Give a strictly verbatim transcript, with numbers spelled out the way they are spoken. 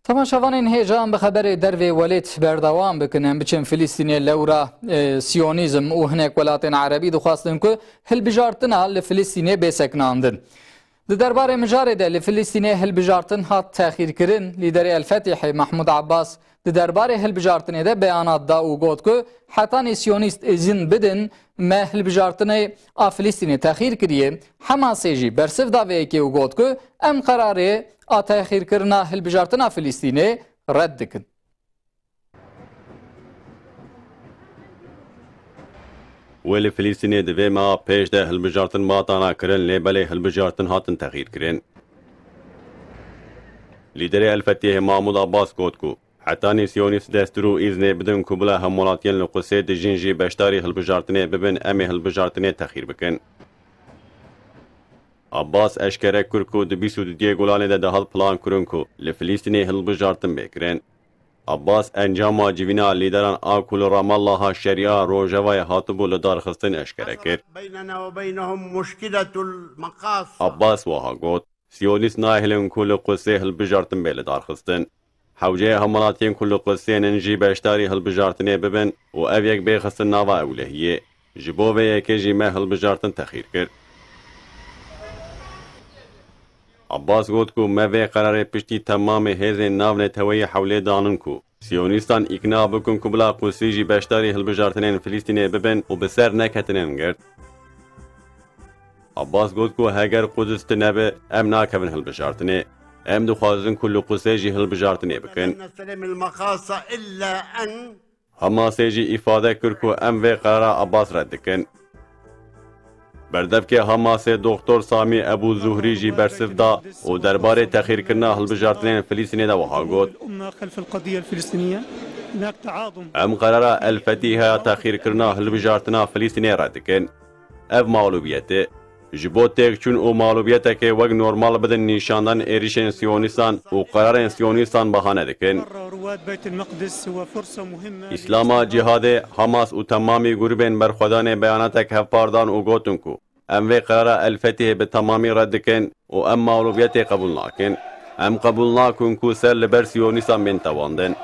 Temaşevanên hêja, em bi xeberê dervê welêt berdewam bikin. Em biçin Filistînê. Lewra, e, Siyonîzm û hinek welatên Erebî dixwestin ku hilbijartina li Filistînê bê sekinandin. Di derbarê mijarê de li Filistînê hilbijartin hat texîrkirin. Lîderê El Fetîhê Mahmûd Abbas di derbarê hilbijartinê de beyanat da û got ku hetanî Siyonîst îzin bidin, me hilbijartinê a Filistînê texîr kiriye. Hemasê jî bersiv da vê yekê û got ku em qerarê a texîrkirina hilbijartina Filistînê red dikin. Wê li Filistînê di vê meha pêş de hilbijartin matana kirin, lê belê hilbijartin hatin texîr kirin. Lîderê El Fetîhê Mahmûd Abbas got ku hetanî Siyonîst destûr û îznê bidin ku bila hemwelatiyên li Qusê dijîn jî beşdarî hilbijartinê bibin, em ê hilbijartinê texîr bikin. Abbas eşkere kir ku di bîst û dudiyê Golanê de dihat plan kirin ku li Filistînê hilbijartin bê kirin. Abbas encama civîna lîderan a ku li Ramallaha şerîa Rojavayê hatibû li darxistin eşkere kir. بيننا وبينهم مشكلة المقاصة. Abbas wiha got, Siyonîst nahêlin ku li Qusê hilbijartin bê li darxistin. Hewceyê hemwelatiyên ku li Qusê nin jî beşdarî hilbijartinê bibin û ev yek bê xistin nava ewlehiyê. Ji bo vê yekê jî me hilbijartin texîr kir. Abbas got ku me vê qerarê piştî temamê hêzên navneteweyî hewlê danin ku Siyonîstan îkna bikin ku bila Qusî jî beşdarî hilbijartinên Filistînê bibin û bi ser neketinin girt. Abbas got ku heger Qudus tune be, em nakevin hilbijartinê. Em dixwazin ku li Qusê jî hilbijartinê bikin. نستلم المقاصة إلا أن Hamasê jî îfade kir ku em vê qerara Abbas red dikin. Berdevkê Hamasê Doktor Samî Ebû Zuhrî jî bersiv da û derbarê texîrkirina hilbijartinên Filistînê de wiha got, الأمة خلف القضية الفلسطينية. هناك تعاظم. Em qerara El Fetîha ya texîrkirina hilbijartina Filistînê red dikin. Ev mağlubiyet e. Ji bo têkçûn û mağlubiyetekê wek normal bidin nîşandan êrişên Siyonîstan û qerarên Siyonîstan bahane dikin. رواد بيت المقدس هو فرصة مهمة. Îslama Cihadê, Hamas û temamî grûbên berxwedanê beyanatek hevpar dan û gotin ku em vê qerara El Fetîhê bi temamî red dikin û em mağlubiyetê qebûl nakin. Em qebûl nakin ku ser li ber Siyonîstan bên tewandin.